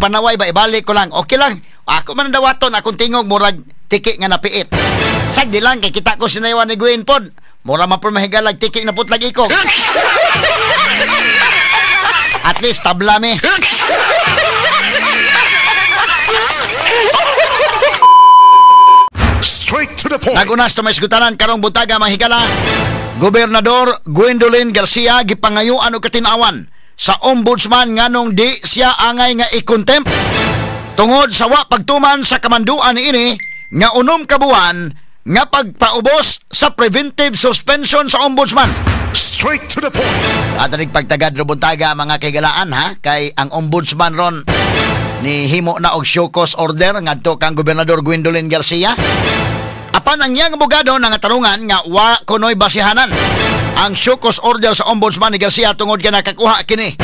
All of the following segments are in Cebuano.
Kanang panaway ba ibalik ko lang. Okay lang. Ako man ang dawaton akong tingog murag tiki nga napiit. Sagdi lang kay kita ko sinayawan ni Gwen pod. Mura man pod mahigalag tiki na putlag ikog. At least tabla mi. Straight to the point. Nagunas to may isgutanan karong buntaga mga higala. Gobernador Gwendolyn Garcia gipangayuan og katinawan sa ombudsman nganong di siya angay nga i-contempt tungod sa wa pagtuman sa kamanduan niini nga 6 ka buwan nga pagpaubos sa preventive suspension sa ombudsman. Straight to the point. Atanig pagtagad ro buntaga mga kaigalaan ha, kay ang ombudsman ron ni himo na og show cause order ngadto kang Gobernador Gwendolyn Garcia. Apan ang iyang abogado nangatarungan nga wa kunoy basihanan ang show cause order sa ombudsman ni Garcia tungod kay nakakuha kini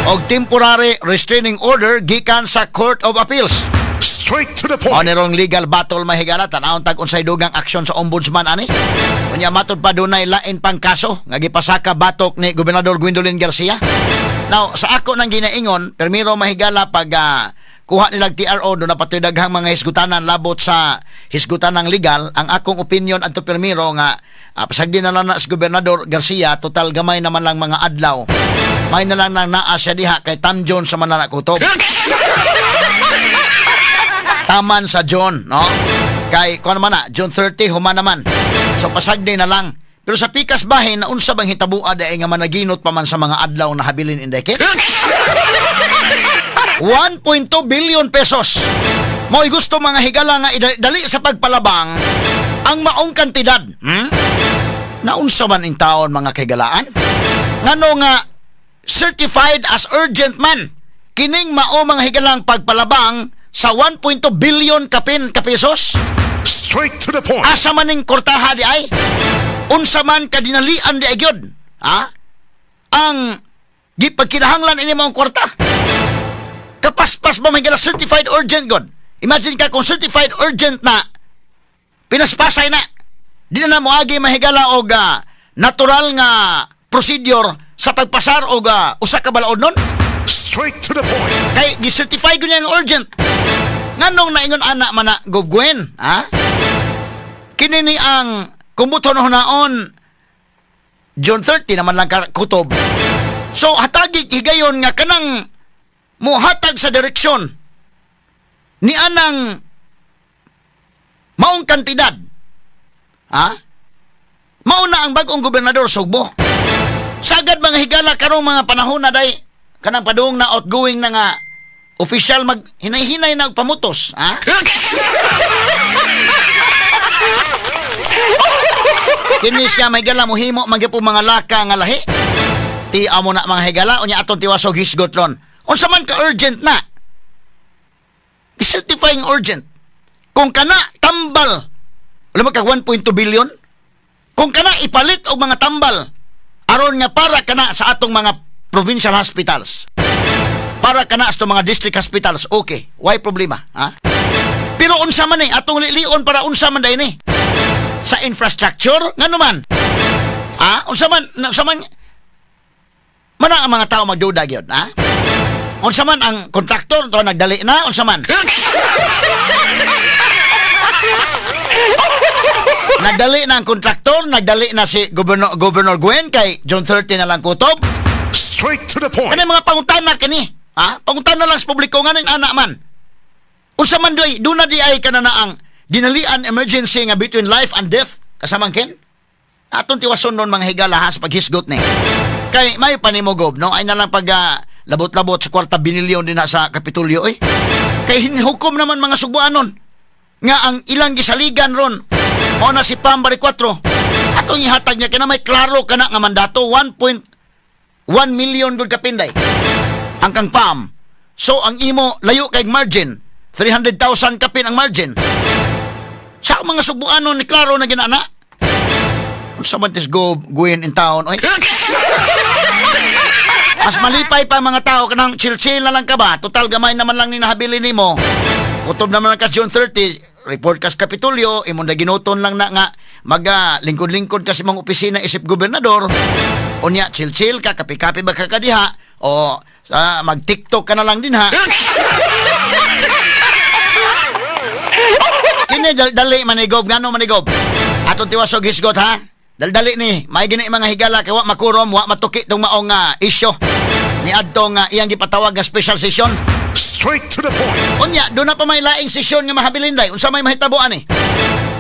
og temporary restraining order gikan sa Court of Appeals. Straight to the point. Onerong legal battle mahigala, tan-awon tag unsay dugang aksyon sa ombudsman ani. Unya matud pa dunay lain pang kaso nga gipasaka batok ni Gobernador Gwendolyn Garcia. Now, sa ako nang ginaingon, permiro mahigala pag kuha nilang TRO, doon na patuloy daghang mga hisgutanan labot sa hisgutanang legal. Ang akong opinion adto permiro nga pasagdi na lang na si Gobernador Garcia, total gamay naman lang mga adlaw. May na lang nang naa siya diha kay Tam John sa Manala Kutob. Taman sa John, no? Kay kuan naman na, June 30 human naman. So pasagdi na lang. Pero sa pikas bahin na unsa bang hitabua dai nga managinot pa man sa mga adlaw na habilin inday kit? 1.2 billion pesos. Mo'y gusto mga higala nga dali sa pagpalabang ang maong kantidad. Naunsa man in taon mga kahigalaan? Ngano nga certified as urgent man kining mao mga higalang pagpalabang sa 1.2 billion kapin kapesos? Straight to the point. Asa man ning kortaha di ay? Unsa man kadinalian di ay gyud? Ha? Ang gipagkinahanglan ini maong kwarta. Kapaspas ba may gala certified urgent god? Imagine ka kung certified urgent na pinaspasay na. Di na moagi mahigala og natural nga procedure sa pagpasar og usa ka balaod nun. Straight to the point. Kay gi-certify gyud niya nga urgent. Nganong naingon ana man na Gov Gwen, ha? Kini ni ang kumbuton hunaon June 30 naman lang kutob. So hatagi higayon nga kanang mohatag sa direksyon ni anang maong kantidad. Ha? Mao na ang bag-ong gobernador Sugbo. Sagad mga higala karong mga panahon na day kanang padung na outgoing na nga official mag hinay-hinay na og pamutos, ha? Kini siya may gala mohimo magyapon mga laka nga lahi. Ti amo na mga higala unya atong tiwasog hisgot ron. Unsa man ka urgent na? Certifying urgent. Kung kana tambal, wala man kag 1.2 billion. Kung kana ipalit og mga tambal aron nga para kana sa atong mga provincial hospitals. Para kana sa mga district hospitals, okay. Why problema, ha? Pero unsa man ni atong lilion para unsa man dai ni? Sa infrastructure ngano man? Ha? Unsa man mana ang mga tao magduda gyud, ha? Unsa man ang kontraktor to nagdali na, unsa man? Nagdali na ang kontraktor, nagdali na si Governor Gwen kay June 30 na lang kutob. Straight to the point. Kani mga pangutana kini, ha? Pangutana lang sa publiko nganing ana man. Unsa man doy, duna di ay kanana ang dinalian emergency nga between life and death kasamang ken? Atong tiwason nun mga higala ha sa paghisgot ni. Kay may panimogob, no? Ay na lang pag labot-labot sa kwarta binilyon din na sa Kapitolyo, eh. Kay hinhukom naman mga Sugbuanon nga ang ilang gisaligan ron mao na si Pam Baricuatro. Atong ihatag niya kina may klaro kana nga mandato 1.1 million gud kapinday ang kang Pam. So ang imo layo kay margin 300,000 kapin ang margin. Sa mga Sugbuanon ni klaro na ginana. Unsa man tis go Gwen in town, oy? Mas malipay pa mga tao kanang chill-chill na lang ka ba? Total gamay naman lang ni nahabilin nimo. Kutob naman ka June 30, report ka sa Kapitolyo, imong ginuton lang na nga mag lingkod-lingkod ka sa imong opisina isip gobernador. Unya chill-chill ka, kapi-kapi ba ka kadiha o mag-TikTok ka na lang din ha. Kini dali manigob, ngano manigob. Atong tiwasog hisgot ha. Daldali ni, may gini mga higala kay wa makurom, wa matuki tong maong isyu. Ni adtong iyang gipatawag nga special session. Straight to the point. Unya, doon na pa may laing sesyon nga mahabilin day. Unsa may mahitabo ani?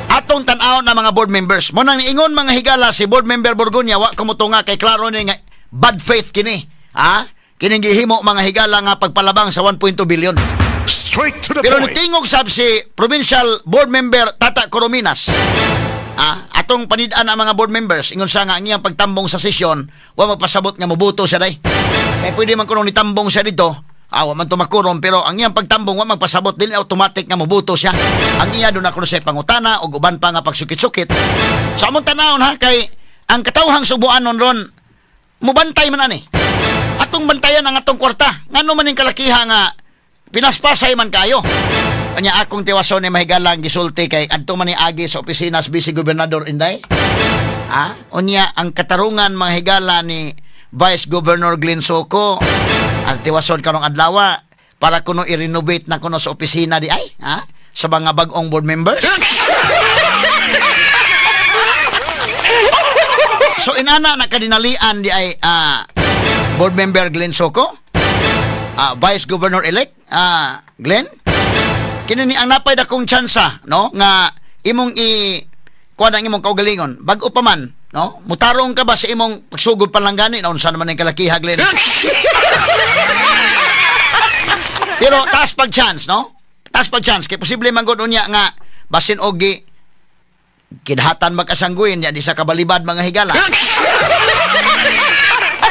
Atong tan-aw na mga board members. Mo nang ingon mga higala si board member Borgonya wa kumutunga kay klaro ni nga bad faith kini. Ha? Kining gihimo mga higala nga pagpalabang sa 1.2 billion. Straight to the Pero point. nitingog sab si provincial board member Tata Corominas. Ah, atong panid-an ang mga board members ingon sa nga ang iyang pagtambong sa sesyon wa magpasabot nga moboto siya day. Kay pwede man kuno nitambong siya dito. Ah, wa man to makurom pero ang iyang pagtambong wa magpasabot dili automatic nga moboto siya. Ang iya do na kuno siya pangutana og uban pa nga pagsukit-sukit. Sa among tanawon ha kay ang katawhang Subuanon ron mubantay man ani. Atong bantayan ang atong kwarta. Ngano man ning kalakiha nga pinaspasay man kayo. Kanya akong tiwason ni mahigalang gisulti kay adto man ni agi sa opisina sa Vice Gobernador Inday. Ah, unya ang katarungan mga higala ni Vice Governor Glenn Soco ang tiwason karong adlaw para kuno i-renovate na kuno sa opisina di ay, ha? Sa mga bag-ong board members. So inana na kadinalian di ay board member Glenn Soco, Vice Governor elect Glenn, kini ni ang napay dakong tsansa no nga imong i kuan ang imong kaugalingon bag-o pa man no mutarong ka ba sa imong pagsugod pa lang gani na unsa naman ang kalakiha Glenn. Pero taas pag chance no, taas pag chance kay posible man gud unya nga basin og gi kidhatan magkasangguin ya di sa kabalibad mga higala.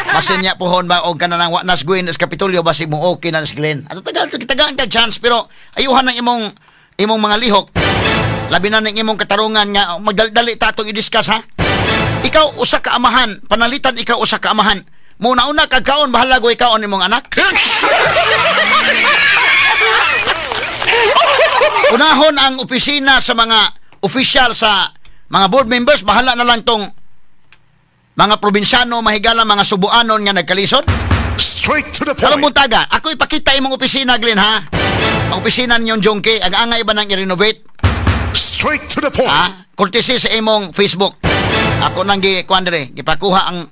Basin niya pohon ba og kanang wa nas guin sa Kapitolyo basi mo okay na si Glenn. Ato tagal tagaan kag chance pero ayuhan ang imong mga lihok. Labi na ning imong katarungan nga magdali ta atong i-discuss ha. Ikaw usa ka amahan, panalitan ikaw usa ka amahan. Muna-una kag kaon bahala go ikaon imong anak. Unahon ang opisina sa mga official sa mga board members, bahala na lang tong mga probinsyano, mahigala, mga Subuanon nga nagkalisod. Straight to the point. Karong buntaga, ako ipakita imong opisina, Glenn, ha? Ang opisina ninyong Jongke, ang angay ba nang i-renovate? Straight to the point. Ha? Kurtisi sa imong Facebook. Ako nang gi-kuan dire, gipakuha ang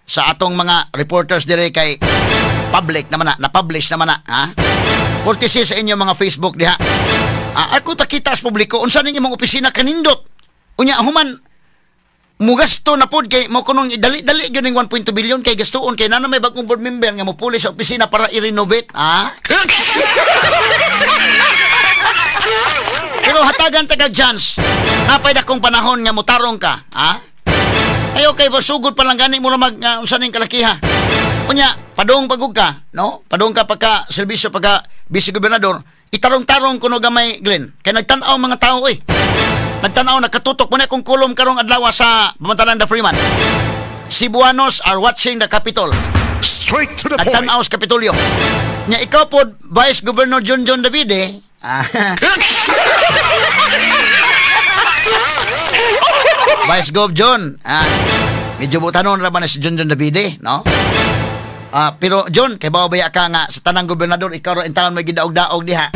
sa atong mga reporters dire kay public naman na, na-publish naman na, ha? Kurtisi sa inyong mga Facebook diha. Ako ipakita sa publiko, unsa ning imong opisina kanindot. Unya, human, mugasto na pod kay mo kunong dali-dali gyud ning 1.2 billion kay gastuon kay nana may bagong board member nga mopuli sa opisina para i-renovate, ha? Pero hatagan ta kag chance. Napay dakong panahon nga motarong ka, ha? Ayo kay basugod pa lang gani mo na mag unsa ning kalakiha. Unya, padung pagug ka, no? Padung ka pagka serbisyo pagka vice gobernador, itarong-tarong kuno gamay Glenn. Kay nagtan-aw mga tao oy. Nagtanaw, nakatutok mo na kung kulom karong adlaw sa Pamantalan the Freeman. Cebuanos are watching the Capitol. Straight to the point. Nagtanaw sa Kapitolyo. Nya ikaw po, Vice Governor John John Davide. Vice Gov John. Medyo butanon ra man si John John Davide, no? Pero John, kay bawabaya ka nga sa tanang gobernador, ikaw ra intaon may gidaog-daog diha.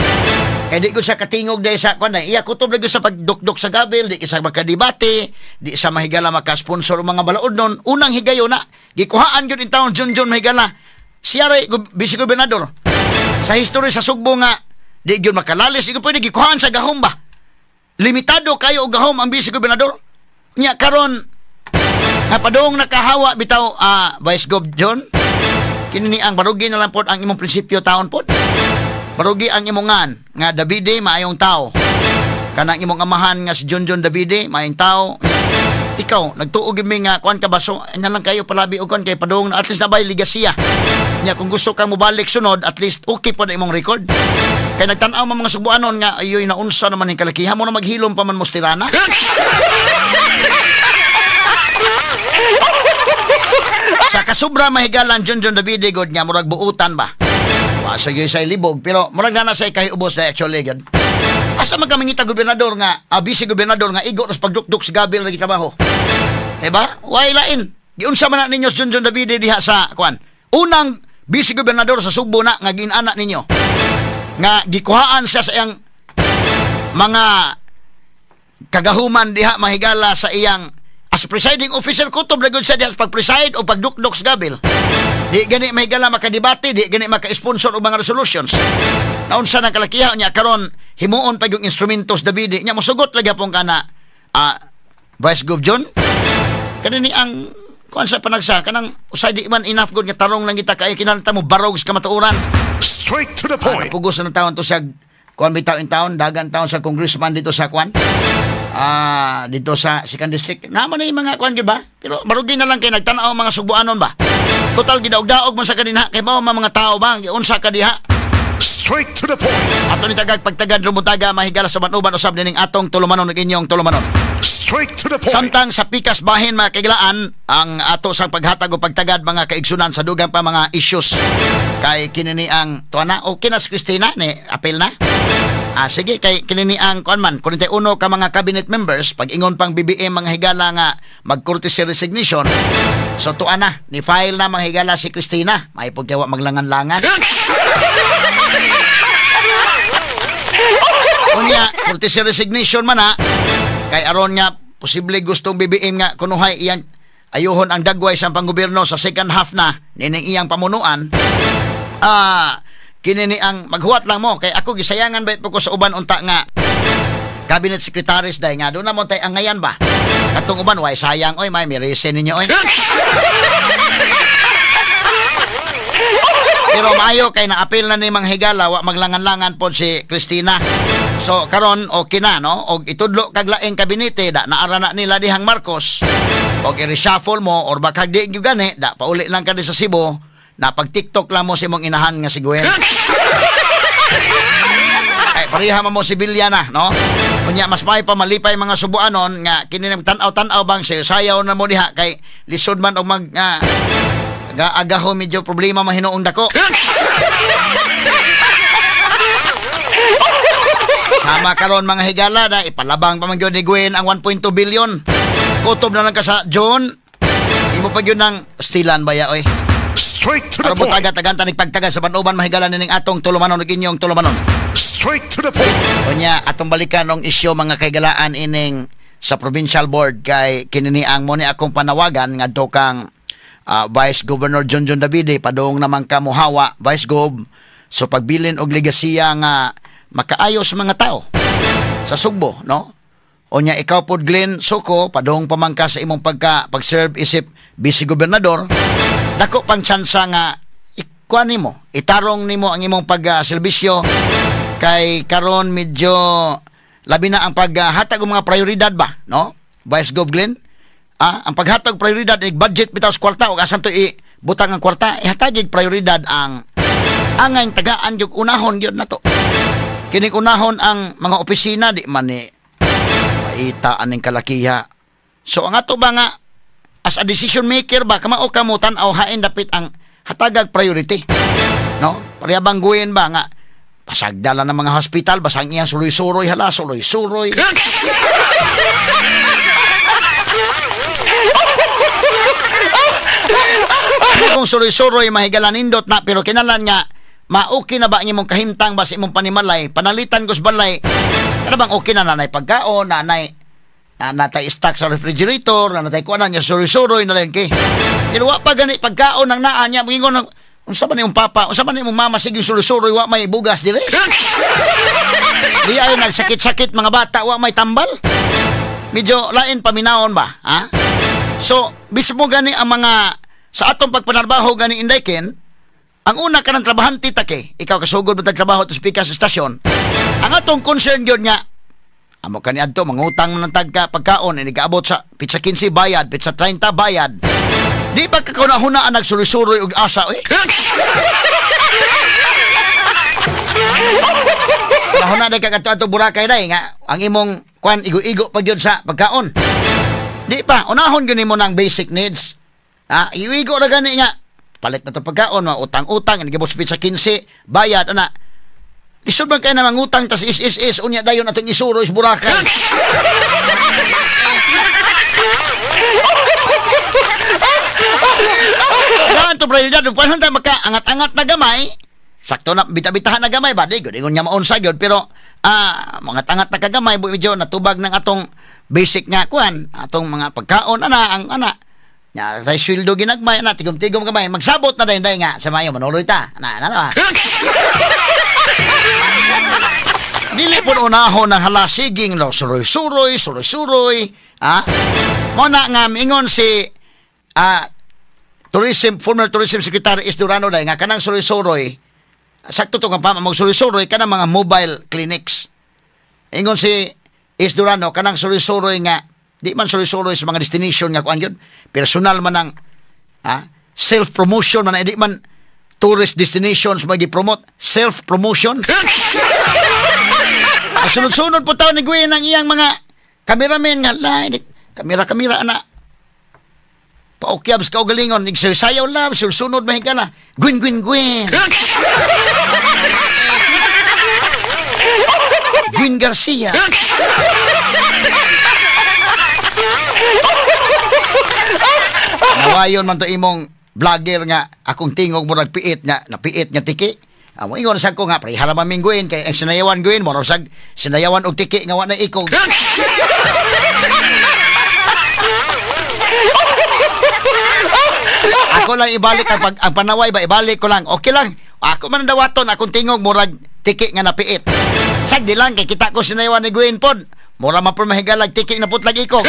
Kaya di ko siya katingog dahil sa kwan na. Iya, kutob lagi sa pagdukduk sa gabil, di sa makadibate, di sa mahigala makasponsor mga balaod nun. Unang higayo na, gikuhaan yun in town, John John mahigala. Siya rin, vice gobernador. Sa history sa Sugbo nga, di yun makalalis, di ko pwede gikuhaan sa gahom ba? Limitado kayo og gahom ang vice gobernador. Nya, karon napadong nakahawa bitaw, Vice Gov John, kini ang barugi na lang pod ang imong prinsipyo taon pod. Barugi ang imongan nga Davide maayong tao. Kanang imong amahan nga si John John Davide maayong tao. Ikaw nagtuo gid mi nga kuan ka ba so na lang kayo palabi og kuan kay padung at least nabay ligasiya. Nya kung gusto kang mobalik sunod at least okay pod imong record. Kay nagtan-aw man mga Subuanon nga ayoy naunsa naman ning kalakiha mo na maghilom pa man mo stirana. Sa kasubra mahigalan John John Davide god nga murag buutan ba. Wa sa gyud say libog pero murag na say kahiubos na actually gyud. Asa man kamingita gobernador nga vice gobernador nga igo tas pagdukduk sa gabil lagi trabaho. Diba? Way lain. Giunsa man na ninyo si John John Davide diha sa kuan. Unang vice gobernador sa Sugbo na nga ginana ninyo. Nga gikuhaan siya sa iyang mga kagahuman diha mahigala sa iyang as presiding officer. Kutob lagod siya diha sa pag-preside o pagdukdok sa gabil. Di gani mahigala makadebate, di gani maka-sponsor og mga resolutions. Naunsa nang kalakiha niya karon himuon pa yung instrumentos Davide nya mosugot lagi pong kana Vice Gov John kanini ang kuan sa panagsa kanang usay di man enough good nga tarong lang kita kay kinahanglan mo barog sa kamatuoran. Straight to the point. Pugos na ng taon to siya kuan bitaw in taon dagan taon sa congressman dito sa kuan dito sa second district naman na yung mga kuan gyud ba, pero barugi na lang kay nagtan-aw mga Sugbuanon ba, total gidaog-daog man sa kanina kay bao mga tao ba unsa ka diha. Straight to the point. Ato ni tagag pagtagad rumutaga mahigala sa uban usab nining atong tulumanon ug inyong tulumanon. Straight to the point. Samtang sa pikas bahin mga kaiglaan ang ato sang paghatag o pagtagad mga kaigsunan sa dugang pa mga issues kay kinini ang tuana okay na si Christina ni apel na. Sige kay kinini ang kuan man 41 ka mga cabinet members pag ingon pang BBM mga higala nga mag courtesy resignation. So tuan na ni file na mga higala si Christina may pagkawa maglangan-langan. Unya courtesy resignation man ha kay aron nga posible gustong BBM nga kunuhay iyang ayuhon ang dagway sa panggobyerno sa second half na nining iyang pamunuan. Kinini ang maghuwat lang mo kay ako gisayangan ba po ko sa uban unta nga cabinet secretaries dai nga doon na mo tay angayan ba katong uban way sayang oy may mirese ninyo oy. Pero maayo kay naapil na ni Mang Higala wa maglangan-langan pod si Christina. So karon okay na no og itudlo kag laing kabinete da naara na nila dihang Marcos og i-reshuffle mo or baka di gyud gani da pauli lang ka di sa Cebu na pag TikTok lang mo si mong inahan nga si Gwen. Ay pareha man mo si Bilya na no. Unya mas may pa malipay mga Subuanon nga kini tan-aw-tan-aw bang sayaw na mo diha kay lisod man og mag agaho medyo problema mahinoong dako. Sama karon mga higala na ipalabang pa man gyud ni Gwen ang 1.2 billion. Kutob na lang ka sa John. Imo pa gyud nang stilan baya oy. Straight to the point. Aron taga-tagan pagtaga sa banuban mahigala nining atong tulumanon ug inyong tulumanon. Straight to the point. Unya atong balikan og isyu mga kahigalaan ining sa provincial board kay kinini ang mo ni akong panawagan ngadto kang Vice Governor John John Davide padung naman ka mohawa Vice Gov so pagbilin og legasiya nga makaayo sa mga tao sa Sugbo no. Unya ikaw pod Glenn Soco padung pamangka sa imong pagka pag-serve isip vice gobernador dako pang tsansa nga ikuan nimo itarong nimo ang imong pagserbisyo kay karon medyo labi na ang paghatag og mga prioridad ba no Vice Gov Glenn. Ang paghatag prioridad ig budget bitaw sa kwarta ug asan to ibutang ang kwarta ihatag prioridad ang angay tagaan gyud unahon gyud nato kini unahon ang mga opisina di man ni paita aning kalakiha. So ang ato ba nga as a decision maker ba kamao kamo tan-aw hain dapit ang hatagag priority no pareha bang guyen ba nga pasagdala ng mga hospital basang iyang suloy-suroy hala suloy-suroy. Kung suroy-suroy mahigala nindot na pero kinalan nga ma-okay na ba ang imong kahimtang ba sa imong panimalay panalitan ko sa balay kana bang okay na nanay pagkaon nanay natay stock sa refrigerator nanay kuanan niya suroy-suroy na lang kay pero wa pa gani pagkaon ang naa niya moingon unsa ba ni imong papa unsa ba ni imong mama sige suroy-suroy wa may bugas dire di ay nagsakit-sakit mga bata wa may tambal medyo lain paminawon ba ha. So bismo gani ang mga sa atong pagpanarbaho gani Inday Ken, ang una ka ng trabahante take, ikaw kasugod mo tagtrabaho to speaker sa estasyon. Ang atong concern gyud nga amo kani adto mangutang man tagka pagkaon ini gaabot sa pizza 15 bayad, pizza 30 bayad. Di ba ka kauna-hunaan nagsuroy-suroy og asa oy? Nahuna day ka kadto Boracay day nga ang imong kuan igo-igo pa gyud sa pagkaon. Di pa unahon gyud nimo nang basic needs. Iwigo ra gani nga palit na to pagkaon, utang-utang gibot sa pizza 15 bayad ana. Lisod man kay na mangutang tas is unya dayon atong isuroy sa Boracay. Kailangan to prioridad, paano tayo maka angat-angat na gamay Sakto na bita-bitahan na gamay ba di gud ingon nga maunsa gyud, pero mga tangat na kagamay medyo natubag ng atong basic nga kuan, atong mga pagkaon ana ang ana. Nya tay sweldo ginagmay ana, tigom-tigom gamay, magsabot na dayon nga sa mayo manuloy ta. Ana ana. Dili pud unahon ang halasiging lo suroy-suroy, suroy-suroy, ha? Mo na nga miingon si tourism former tourism secretary Is Durano dai nga kanang suroy-suroy, sakto to nga pa magsuroy-suroy kanang mga mobile clinics. Ingon si Is Durano kanang suroy-suroy nga di man suroy-suroy sa mga destination nga kuan gyud, personal man ang self-promotion man, di man tourist destinations magi-promote, self-promotion. Sunod-sunod po taon ni Gwen ang iyang mga cameramen nga kamera-kamera ana. Paokyabs ka o galingon, nagsayaw love, sunod mahigala. Gwen, Gwen, Gwen. Gwen Garcia. Nawayon man to imong vlogger nga akong tingog murag piit nga napiit nga tiki. Amo ingon sad ko nga prehala man mingguin kay ang sinayawan guin murag sag sinayawan og tiki nga wa na ikog. Ako lang ibalik ang panaway ba, ibalik ko lang. Okay lang. Ako man ang dawaton akong tingog murag tiki nga napiit. Sagdi lang kay kita ko sinayawan ni Gwen pod. Mura man pod mahigalag tiki na putlag ikog.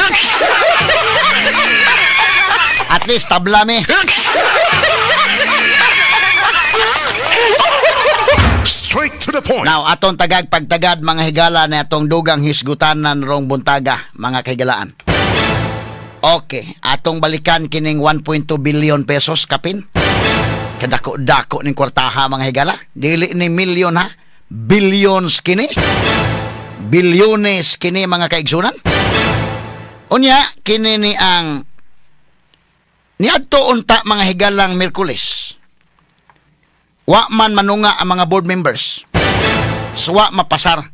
At least tabla mi. Straight to the point. Now, atong tagag pagtagad mga higala na atong dugang hisgutanan rong buntaga mga kahigalaan. Okay, atong balikan kining 1.2 billion pesos kapin. Kadako-dako ning kwartaha mga higala. Dili ni milyon ha, billions kini. Bilyones kini mga kaigsunan. Unya kini ni ang niadto unta mga higalang Miyerkules. Wa man manunga ang mga board members. Suwa mapasar.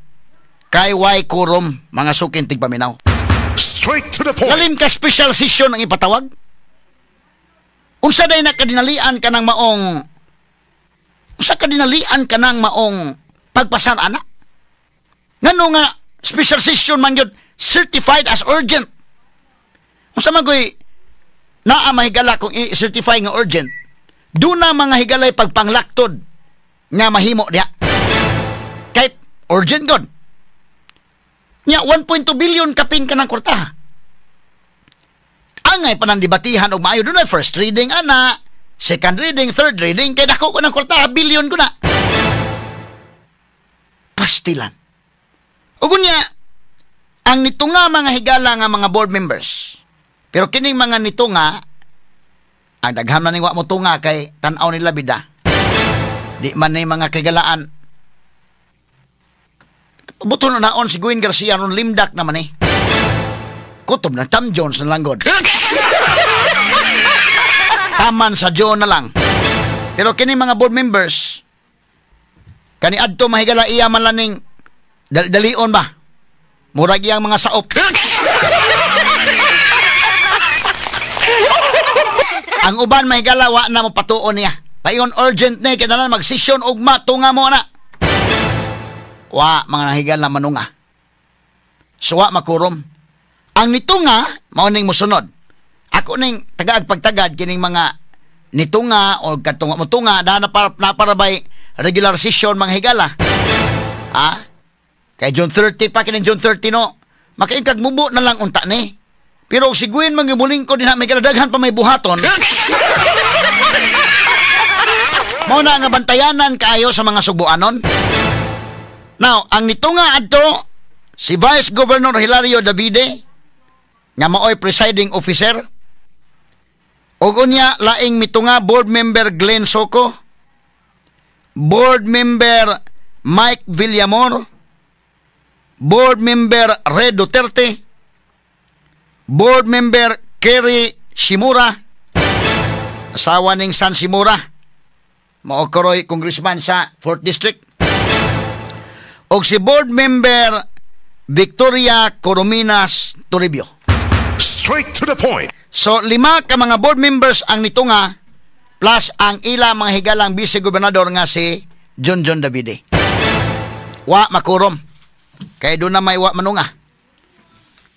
Kay way quorum mga sukin tigpaminaw. Straight to the point. Lalim ka special session ang ipatawag. Unsa day na kadinalian ka ng maong unsa kadinalian ka ng maong pagpasar ana? Ngano nga special session man gyud certified as urgent. Unsa man goy naa mahigala kung i-certify nga urgent? Doon na mga higalay pagpanglaktod nga mahimo diha. Kay urgent god. Nya 1.2 billion kapin ka ng kwarta. Angay panandibatihan og maayo doon na first reading ana, second reading, third reading, kay dako ko ng kwarta, billion ko na. Pastilan. Ug unya ang nito nga mga higala nga mga board members. Pero kining mga nito nga ang daghan man ning wa mo tunga kay tan-aw nila bida. Di man ni mga kagalaan. Buto na naon si Gwen Garcia ron limdak naman eh. Kutob na Tam Jones na lang god. Taman sa John na lang. Pero kini mga board members kani adto mahigala iya man lang ning dalion ba? Murag iyang mga saop. Ang uban mahigala wa na mo patuon niya. Payon urgent ni kay dalan magsesyon ugma tunga mo na. Wa mga nahigala manunga. Suwa makurom. Ang nitunga mao ning mosunod. Ako ning tagaag pagtagad kining mga nitunga o kadtong motunga na naparabay regular session mga higala. Ha? Kay June 30 pa kining June 30 no. Makaingkag mubo na lang unta ni. Pero si Gwen mangimuling ko din ha, may daghan pa may buhaton. Mao na nga bantayanan kaayo sa mga subuanon. Now, ang nito nga adto si Vice Governor Hilario Davide nga maoy presiding officer. Og unya laing mitunga board member Glenn Soco, board member Mike Villamor, board member Red Duterte, board member Kerry Shimura, asawa ning San Shimura, maokoroy congressman sa 4th District, og si board member Victoria Corominas Toribio. Straight to the point. So lima ka mga board members ang nito nga plus ang ila mga higalang vice gobernador nga si John John Davide. Wa makurom. Kay doon na may wa manunga.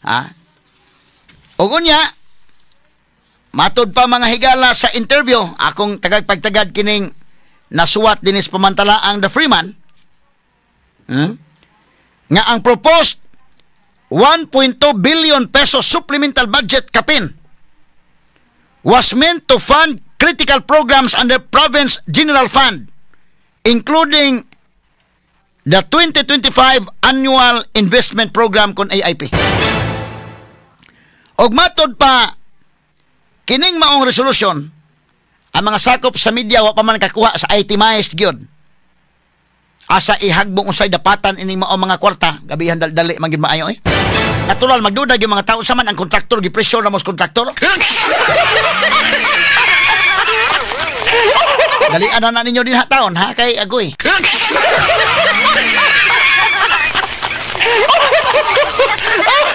Ha? Og unya, matod pa, mga higala, sa interview, akong tagag pagtagad kining nasuwat dinis pamantala ang The Freeman, Nga ang proposed 1.2 billion peso supplemental budget kapin was meant to fund critical programs under Province General Fund, including the 2025 Annual Investment Program kon AIP. Og matod pa, kining maong resolusyon, ang mga sakop sa media wa pa man kakuha sa itemized gyud. Asa ihagbong, unsay dapatan ining maong mga kwarta, gabihan dali man gyud maayo eh. Natural magduda gyud mga tao sa man ang kontraktor, gi-pressure na mo sa kontraktor. Dalian na ninyo din ha taon ha kay agoy.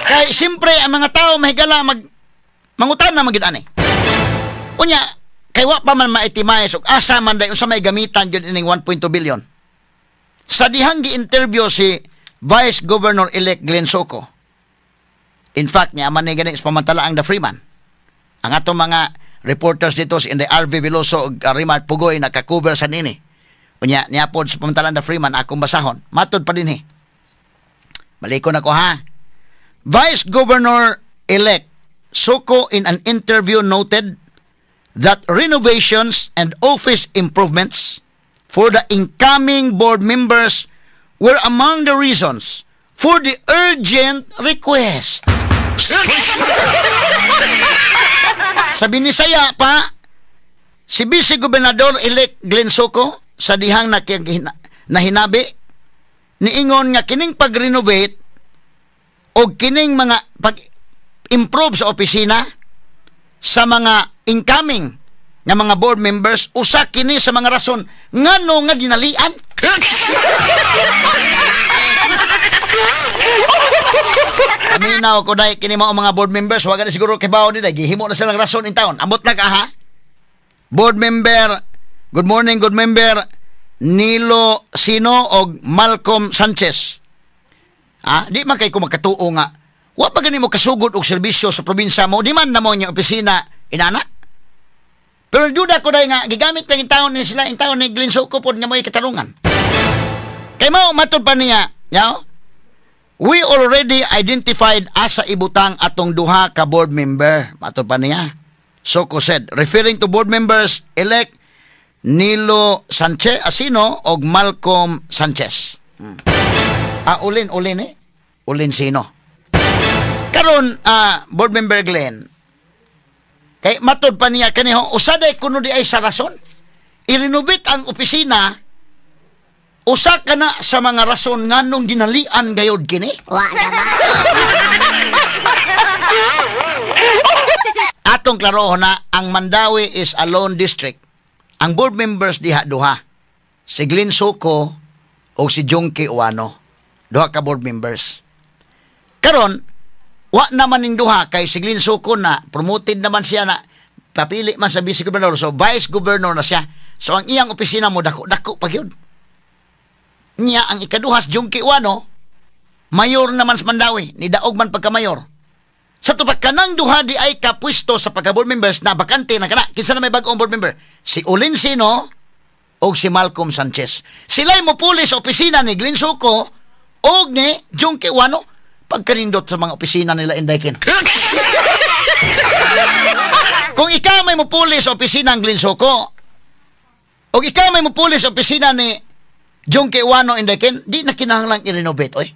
Kay siyempre ang mga tao mahigala mag mangutan na magyud ani. Unya kay wa pa man maitimize og asa man day unsa may gamitan gyud ining 1.2 billion. Sa dihang gi-interview si Vice Governor-elect Glenn Soco. In fact, niya man ni gani sa pamantala ang The Freeman. Ang atong mga reporters dito si Inday RV Veloso ug Rimart Pugoy nakakover sa nini. Unya niya pod sa pamantala ang The Freeman akong basahon. Matod pa dinhi. Balikon ako ha. Vice Governor-elect Soco in an interview noted that renovations and office improvements for the incoming board members were among the reasons for the urgent request. Sa Binisaya pa, si Vice Gobernador-elect Glenn Soco sa dihang nahinabi, niingon nga kining pag-renovate o kining mga pag-improve sa opisina sa mga incoming nga mga board members, usa kini sa mga rason ngano nga dinalian. Aminaw ko dahil kini mao mga board members, wag na siguro kibaw ni dahil gihimo na silang rason in town. Ambot lang ka ha. Board member, good morning, good member Nilo Sino og Malcolm Sanchez. Ah, di man kay ko magkatuo nga wa pa gani mo kasugod og serbisyo sa probinsya mo, di man na mo niya opisina inana. Pero duda ko dahil nga gigamit lang in taon ni sila, in taon ni Glenn Soco pod nga mo'y katarungan. Kay mao matod pa niya, yaw, we already identified asa ibutang atong duha ka board member. Matod pa niya. Soco said, referring to board members elect Nilo Sanchez Asino og Malcolm Sanchez. Ah, ulin ulin eh. Ulin sino. Karon board member Glenn, kay matod pa niya kaniho, usaday kuno di ay sa rason i-renovate ang opisina, usa ka na sa mga rason nganong dinalian gayod kini. Wa na ba? Atong klarohon na ang Mandaue is a lone district. Ang board members diha duha, si Glenn Soco o si Jonkie Ouano. Duha ka board members. Karon wa naman ning duha kay si Glenn Soco na promoted naman siya na papili man sa vice governor, so vice governor na siya. So ang iyang opisina mo dako dako pa gyud. Niya ang ikaduha si Jonkie Ouano, mayor naman sa Mandaue, ni daog man pagka mayor. Sa tupad kanang duha di ay kapwisto sa pagka board members na bakante na kana. Kinsa na may bag-ong board member? Si Ulin Sino o si Malcolm Sanchez. Sila'y mupuli sa opisina ni Glenn Soco o ni Jonkie Ouano pagkanindot sa mga opisina nila indaykin. Kung ikaw may mupuli sa opisina ng Glenn Soco o ikaw may mupuli sa opisina ni Jonkie Ouano indaykin, di na kinahanglang i-renovate, oy.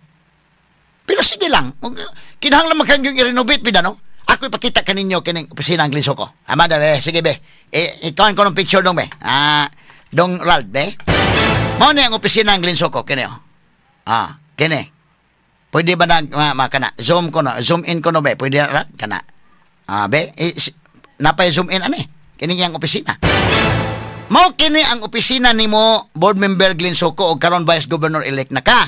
Pero sige lang, kinahanglan man kang yung i-renovate bida, no? Ako ipakita kaninyo kining opisina ng Glenn Soco. Amanda, be, sige be. Ikaw ko ng picture dong be. Ah, dong Rald be. Mao ni ang opisina ng Glenn Soco kini oh. Ah, kini. Pwede ba na kana zoom ko no, zoom in ko no be. Pwede na kana. Ah, be, napay zoom in ani. Kini ang opisina. Mao kini ang opisina nimo board member Glenn Soco og karon vice governor elect na ka.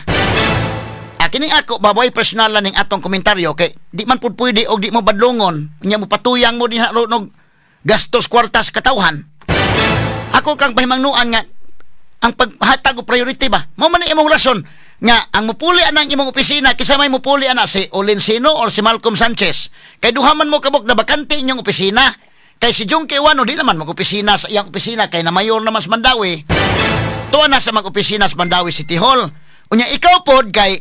Kining ako baboy personal ning atong komentaryo kay di man pud pwede og di mo badlongon nya mo patuyang mo dinha ron og gastos kwartas katawhan. Ako kang pahimangnuan nga Ang paghatag og priority ba? Mao man ni imong rason nga ang mupuli anang imong opisina, kisa may mupuli ana, si Olencino or si Malcolm Sanchez. Kay duha man mo kabuk na bakante inyong opisina. Kay si Jonkie Ouano di naman mag-opisina sa iyang opisina kay na mayor naman sa Mandaue. Tuwa na sa mag-opisina sa Mandaue City Hall. Unya ikaw pod kay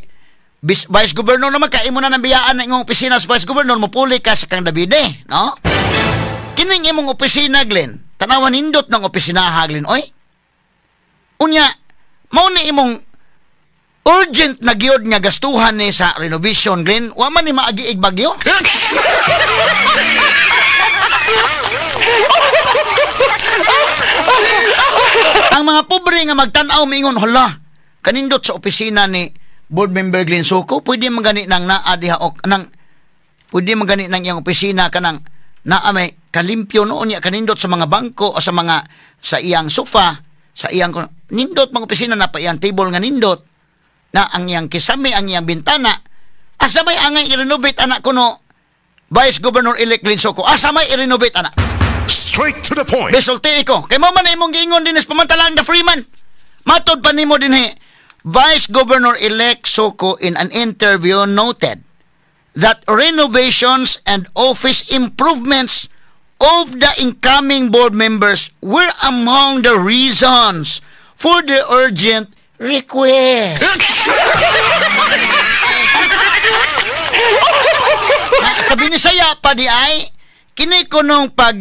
Vice Governor naman ka, imo na nang biyaan na imong opisina sa Vice Governor, mupuli ka sa kang Davide, no? Kining imong opisina, Glenn, tanawan, nindot ng opisina ha, Glenn, oy. Unya, mao ni imong urgent na gyud nga gastuhan ni sa renovation, Glenn, wa man ni maagiig bagyo. Ang mga pobre nga magtan-aw miingon, hala, kanindot sa opisina ni board member Glenn Soco, pwede man gani nang naa diha ok, nang pwede man gani nang iyang opisina kanang naa may kalimpyo noon niya, kanindot sa mga bangko o sa mga sa iyang sofa, sa iyang nindot mga opisina na pa iyang table nga nindot na ang iyang kisame, ang iyang bintana. Asa may angay i-renovate anak kuno Vice Governor-elect Glenn Soco? Asa may i-renovate anak? Straight to the point. Besulti ko. Kay mo man imong giingon din is pamantalang the Freeman. Matod pa nimo dinhi, Vice Governor-elect Soco in an interview noted that renovations and office improvements of the incoming board members were among the reasons for the urgent request. Sa Binisaya pa di ay, kini kunong pag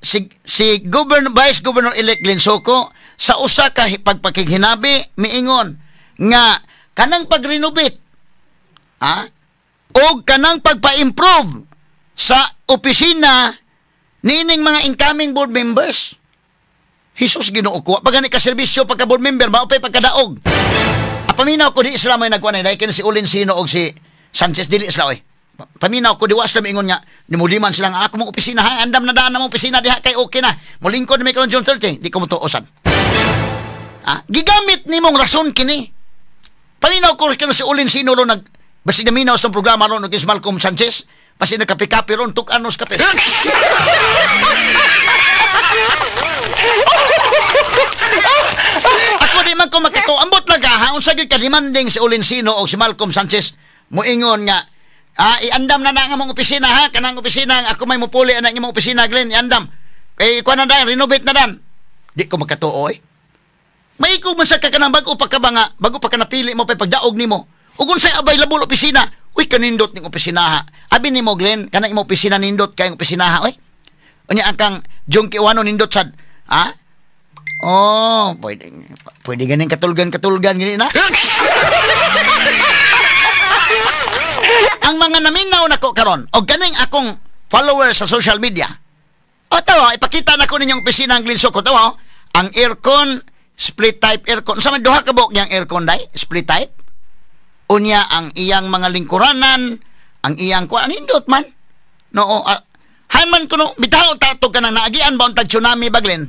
si Vice Governor-elect Glenn Soco sa usa ka pagpakighinabi miingon nga kanang pag-renovate o kanang pagpa-improve sa opisina niining mga incoming board members. Jesus Ginoo ko, pag gani ka serbisyo pagka board member maupay pagkadaog. Paminaw ko di sila may nagkuan dahil kini si Olencino og si Sanchez dili sila oy. Paminaw ko di wa sila miingon nga nimuliman sila nga ako mong opisina ha, andam na daan na mong opisina diha kay okay na. Mulingkod na may karon June 30, di ko motuosan. Gigamit nimong rason kini. Paminaw ko kini si Olencino ro nag basi naminaw sa programa ron og Malcolm Sanchez, basi nagkape-kape ron tuk-anos kape. Ako di man ko makatuo. Ambot lang ka ha, unsa gyud ka demanding si Olencino og si Malcolm Sanchez moingon nga iandam na na ang among opisina ha, kanang opisina ako may mupuli ana imong opisina Glenn, iandam. Kay kuan na dan, renovate na dan. Di ko makatuo eh. Maikog man sa ka kanang bag-o pa ka ba nga, bag-o pa ka napili mo pa pagdaog nimo. Ug unsay available opisina? Uy, kanindot ning opisina ha. Abi nimo Glenn, kanang imong opisina nindot kay opisina ha oy. Unya ang kang Jonkie Ouano nindot sad. Ha? Oh, pwede ganing katulgan-katulgan gani na. Ang mga naminaw nako karon og ganing akong followers sa social media. O tawa, ipakita nako ninyong opisina ang Glenn Soco tawa, ang aircon, split type aircon. Sa man duha ka buok niyang aircon dai, split type. Unya ang iyang mga lingkuranan, ang iyang kuan nindot man. No, hay man kuno bitaw ta to kanang naagian ba untag tsunami ba Glenn?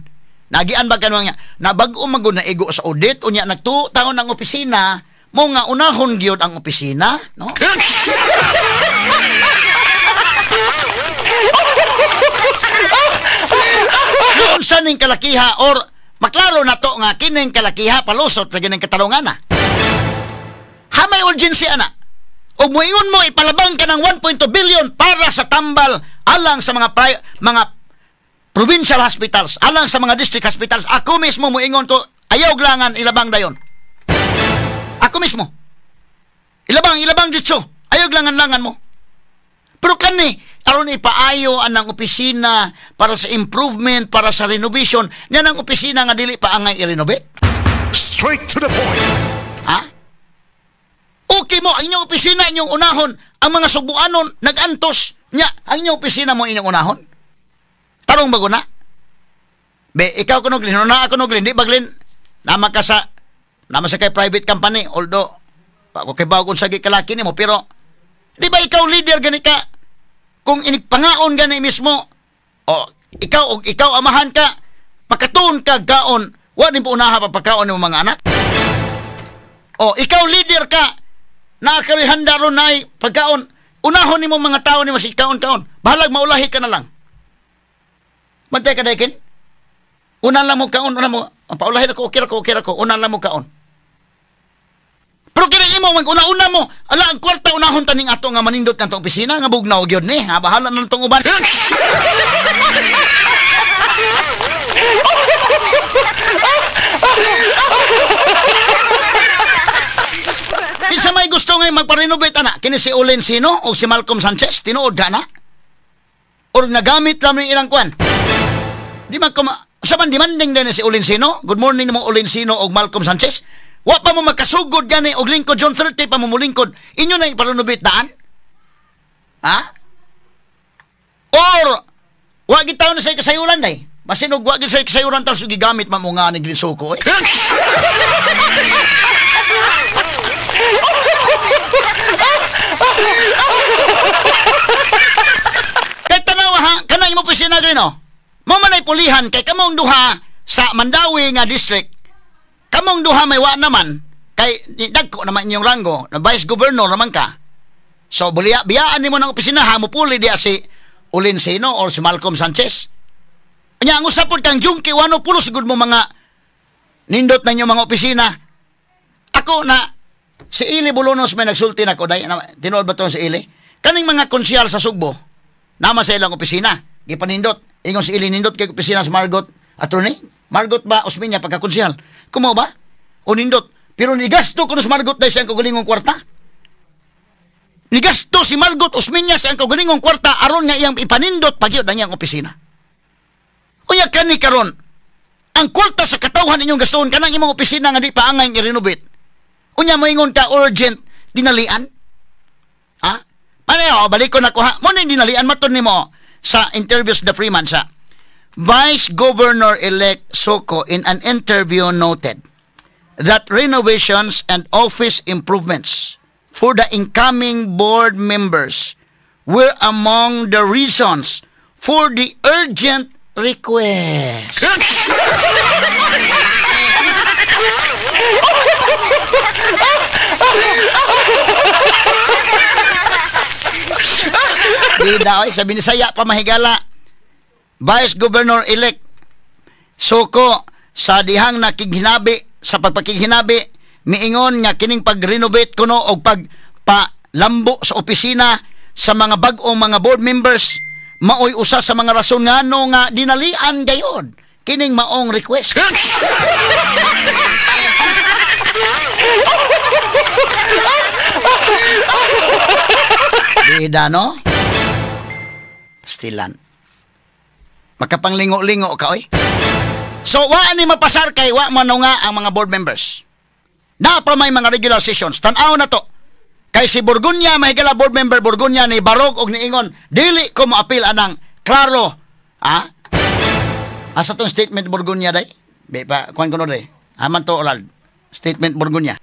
Naagian ba kanang nga nabag-o man gud na igo sa audit unya nagtuo taon ang opisina mo nga unahon gyud ang opisina, no? Noon sa ning kalakiha or maklaro na to nga kining kalakiha palusot lagi ning katarungan na. Ha, may urgency ana. O muingon mo ipalabang ka ng 1.2 billion para sa tambal alang sa mga mga provincial hospitals, alang sa mga district hospitals. Ako mismo muingon ko, ayaw glangan ilabang dayon. Ako mismo. Ilabang ditso. Ayaw glangan-langan mo. Pero kani aron ipaayo anang opisina para sa improvement, para sa renovation, niyan ang opisina nga dili pa angay i-renovate. Straight to the point. Ha? Okay mo, ang inyong opisina, inyong unahon, ang mga subuanon, nag-antos, nya, ang inyong opisina mo inyong unahon? Tarong bago na? Be, ikaw kuno Glenn, una ako no Glenn, di ba Glenn? Nama sa kay private company, although, ako kay bago sa kalaki nimo, pero, di ba ikaw leader gani ka? Kung inigpangaon gani mismo, o, ikaw amahan ka, pakatuon ka gaon, wa ni unaha pa pagkaon nimo mga anak? O, ikaw leader ka, nakarihanda ron na pagkaon, unahon nimo mga tao nimo si kaon-kaon, bahalag maulahi ka na lang. Bantay ka daikin? Una lang mo kaon, una mo, Ang paulahin ako, okay ra ko, okay ra ko. Una lang mo kaon. Pero kini imo mag una-una mo, ala ang kwarta unahon taning ato nga manindot nga tong opisina nga bugnaw gyud ni, ha, bahala na tong uban. Kinsa may gusto ngay magpa-renovate ana, kini si Olin Sino o si Malcolm Sanchez, tinuod ka na? Or nagamit lang ni ilang kwan? Di man sa man demanding din si Olin Sino. Good morning mo Olin Sino og Malcolm Sanchez. Wa pa mo makasugod gani og lingkod June 30 pa mo mulingkod. Inyo na ipa-renovate daan? Ha? Or wa gid taon na sa kasayuran day. Basin og wa gid sa kasayuran taon so gigamit man mo nga ni Glisuko eh. Kay tanawa ha, kana imo opisina diri no. Mo man ay pulihan kay kamong duha sa Mandawi nga district. Kamong duha may wa naman kay dagko naman inyong ranggo, na vice governor naman ka. So buliya biyaan nimo ng opisina ha, mupuli diya si Olin Sino or si Malcolm Sanchez. Nya ang usapod kang Junkie Wano pulos gud mo mga nindot na inyong mga opisina. Ako na si Ili Bolonos may nagsulti nako day, tinuod ba to si Ili? Kaning mga konsyal sa Sugbo, nama sa ilang opisina, gipanindot. Ingon si Ili nindot kay opisina sa Margot attorney. Margot ba Osmeña pagkakonsyal? Kumo ba? O nindot. Pero nigasto kuno si Margot dahil siyang kagalingong kwarta. Nigasto si Margot Osmeña siyang kagalingong kwarta aron nga iyang ipanindot pagyud ang iyang opisina. Unya kani karon, ang kwarta sa katawhan inyong gastuhon kanang imong opisina nga di pa angay i-renovate. Unya moingon ka urgent dinalian? Ha? Pareho, balik ko na ko ha. Mo ni dinalian maton nimo sa interviews the Freeman sa Vice Governor-elect Soco in an interview noted that renovations and office improvements for the incoming board members were among the reasons for the urgent request. Bida, oy, sa Binisaya pa mahigala. Vice Governor-elect Soco sa dihang nakighinabi sa pagpakighinabi miingon nga kining pag-renovate kuno og pagpalambo sa opisina sa mga bag-ong mga board members maoy usa sa mga rason ngano nga dinalian gayod kining maong request. Bida no? Stilan. Makapanglingo-lingo ka, oy. So, wa ni mapasar kay wa man nga ang mga board members. Na pa may mga regular sessions. Tan-aw na to. Kay si Borgonya, mahigala board member Borgonya ni Barog og niingon, dili ko moapil anang klaro. Ha? Asa tong statement Borgonya day? Be pa kuan ko no day. Aman to oral. Statement Borgonya.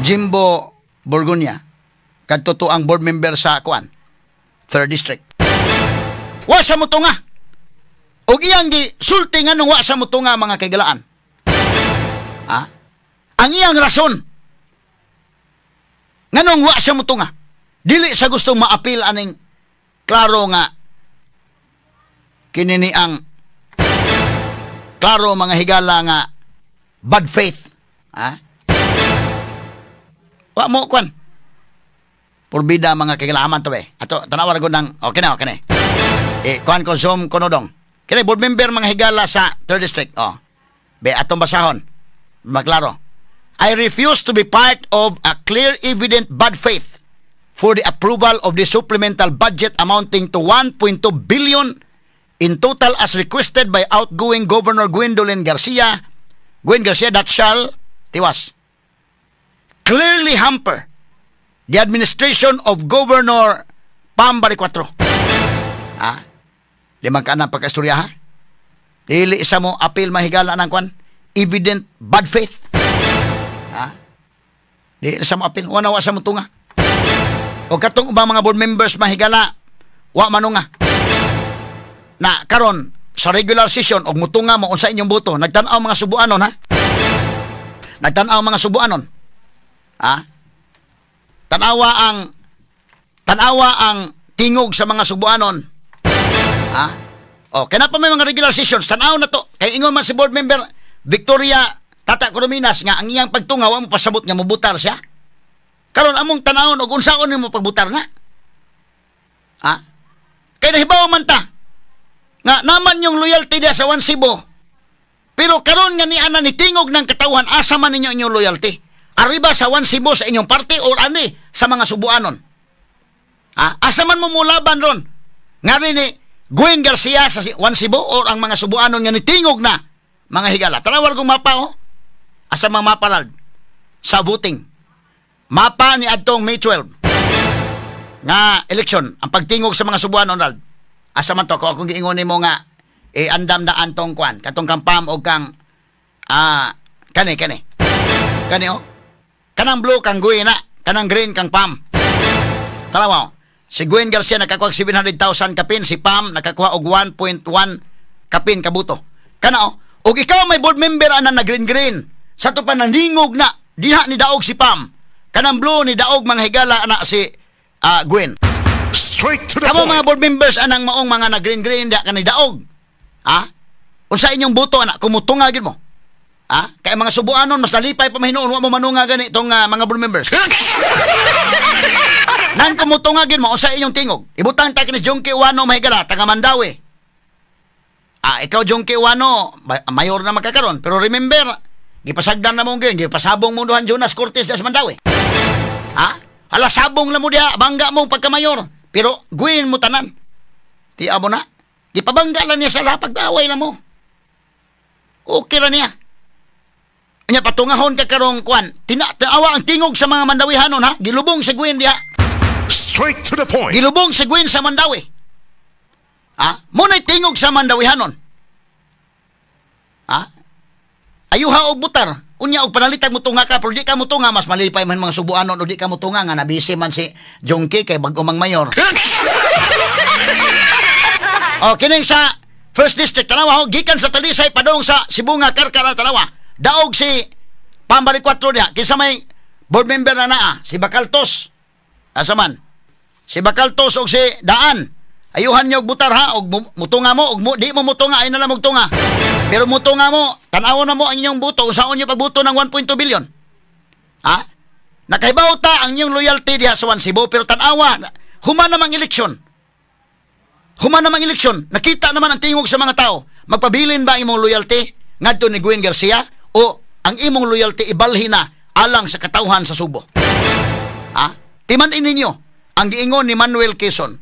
Jimbo Borgonya. Kadto to ang board member sa kuan. Third District. Wa sa mutunga. Og iyang gi sulti nganong wa sa mutunga mga kaigalaan. Ha? Ang iyang rason nganong wa sa mutunga. Dili sa gustong maapil aning klaro nga kini ni ang klaro mga higala nga bad faith. Ha? Wa mo kwan. Purbida mga kaigalaan to eh. Ato tanawa ra gud nang okay na okay na. Eh kuan ko zoom kuno dong. Kini board member mga higala sa Third District. Oh. Be atong basahon. Maklaro. I refuse to be part of a clear evident bad faith for the approval of the supplemental budget amounting to 1.2 billion in total as requested by outgoing Governor Gwendolyn Garcia. Gwen Garcia that shall tiwas clearly hamper the administration of Governor Pam Baricuatro. Ah, limang ka na pagkaistorya ha? Dili isa mo apil mahigala ng kwan? Evident bad faith. Ha? Dili isa mo apil. Wala wa sa mo tunga. O katong ubang mga board members mahigala, wa manunga. Na karon sa regular session og mutunga mo unsa inyong boto, nagtan-aw mga subuanon ha? Nagtan-aw mga subuanon. Ha? Tanawa ang tingog sa mga subuanon. Ha? O, kaya na pa may mga regular sessions, tanaw na to. Kay ingon man si board member Victoria Tata Corominas nga ang iyang pagtunga wa mo pasabot nga mobutar siya. Karon among tanawon og unsaon nimo pagbutar na. Ha? Kay nahibaw man ta nga naman yung loyalty diya sa One Cebu. Pero karon nga ni ana ni tingog ng katawhan, asa man ninyo inyong loyalty? Arriba sa One Cebu sa inyong party or ani sa mga Subuanon? Ha? Asa man mo mulaban ron? Nga rin ni Gwen Garcia sa One Cebu or ang mga Subuanon nga nitingog na mga higala. Tanawar kong mapa oh. Asa mga mapa lald? Sa voting. Mapa ni adtong May 12 nga eleksyon, ang pagtingog sa mga Subuanon lald. Asa man to ko akong giingon nimo nga andam na antong kwan katong kang Pam og kang kani kani. Kani oh. Kanang blue kang Gwen na, kanang green kang Pam. Tanawa. Si Gwen Garcia nakakuha og 700,000 kapin, si Pam nakakuha og 1.1 kapin kabuto. Kana oh, og ikaw may board member ana na green green. Sa to pa naningog na diha ni daog si Pam. Kanang blue ni daog mga higala ana si Gwen. Straight to the Kamo point. mga board members anang maong mga na green green diha kani daog. Ha? Unsa inyong boto ana kumutunga gid mo? Ha? Kay mga Subuanon mas nalipay pa mahinuon wa mo manunga gani itong mga board members. Nan kumutunga gid mo unsa inyong tingog? Ibutang ta kini Jungki Wano mahigala taga Mandaue. Ah, ikaw Jungki Wano, mayor na makakaron, pero remember, gipasagdan na mo gyud, gipasabong mo duhan Jonas Cortez sa Mandaue. Ha? Hala sabong na mo diha, bangga mo pagka-mayor, pero guin mo tanan. Ti amo na. Gipabangga lang niya sa lapag, away lang mo. Okay ra niya. Nya patungahon ka karong kwan. Tinaawa ang tingog sa mga Mandawihanon ha. Gilubong si Gwen diha. Straight to the point. Gilubong si Gwen sa Mandawi. Ha? Muna'y tingog sa Mandawihanon. Ha? Ayuha og butar. Unya og panalitag mutunga ka, pero di ka mutunga, mas malipay man mga Subuanon o di ka mutunga nga nabisi man si Jongke kay bag-o mang mayor. O, kining sa First District, tanawa ho, gikan sa Talisay, padung sa Sibonga, Karkar, tanawa. Daog si Pambari 4 diha, kinsa may board member na naa, si Bacaltos. Asa man? Si Bacaltos og si Daan. Ayuhan niyo og butar ha, og mutunga mo, og di mo mutunga, ay na lang mugtunga. Pero mutunga mo, tan-awon na mo ang inyong buto, usaon niyo pagbuto ng 1.2 billion. Ha? Nakahibaw ta ang inyong loyalty diha sa One Cebu, pero tan-awa, human namang eleksyon. Human namang eleksyon, nakita naman ang tingog sa mga tao. Magpabilin ba imong loyalty ngadto ni Gwen Garcia o ang imong loyalty ibalhin na alang sa katawhan sa Subo? Ha? Timan-in ninyo ang giingon ni Manuel Quezon.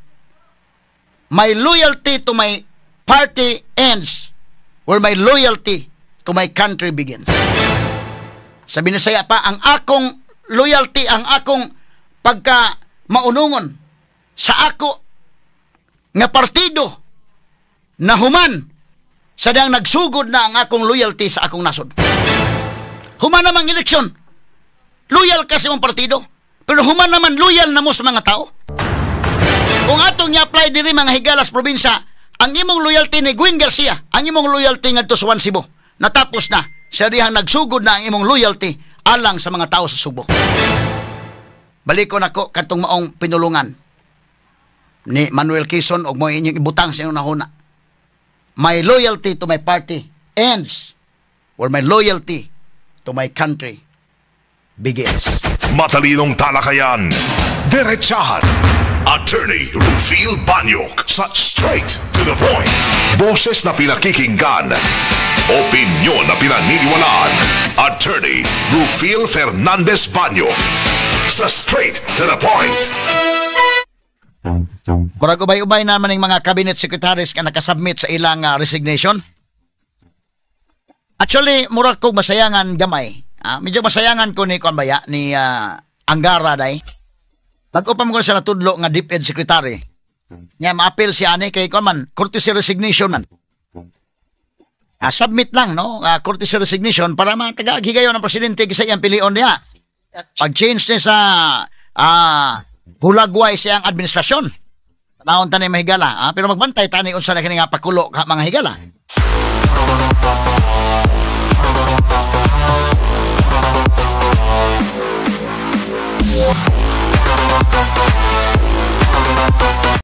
My loyalty to my party ends where my loyalty to my country begins. Sa Binisaya pa, ang akong loyalty, ang akong pagka maunungon sa ako nga partido na human sa diyang nagsugod na ang akong loyalty sa akong nasod. Human namang eleksyon, loyal ka sa imong partido, pero human naman loyal na mo sa mga tao. Kung atong i-apply diri mga higalas probinsya, ang imong loyalty ni Gwen Garcia, ang imong loyalty ngadto sa One Cebu, natapos na sa dihang nagsugod na ang imong loyalty alang sa mga tao sa Subo. Balikon ako katong maong pinulungan ni Manuel Quezon og mo inyong ibutang sa inyong nahuna. My loyalty to my party ends where my loyalty to my country begins. Matalinong talakayan. Diretsahan. Attorney Rufil Banyok sa Straight to the Point. Boses na pinakikinggan. Opinyon na pinaniniwalaan. Attorney Rufil Fernandez Banyok sa Straight to the Point. Murag ubay-ubay naman ng mga cabinet secretaries nga nakasubmit sa ilang resignation. Actually, murag kog masayangan gamay. Medyo masayangan ko ni kuan baya ni Angara day. Bag-o pa mo ko sa natudlo nga DepEd secretary. Nga maapil siya ani kay kuan man courtesy resignation man. Submit lang no, courtesy resignation para matagaag higayon ang presidente kaysa iyang pilion niya. Pag-change niya sa hulagway siyang administrasyon. Tanawon tani mahigala, pero magbantay tani unsa na kini nga pakulo ka mga higala.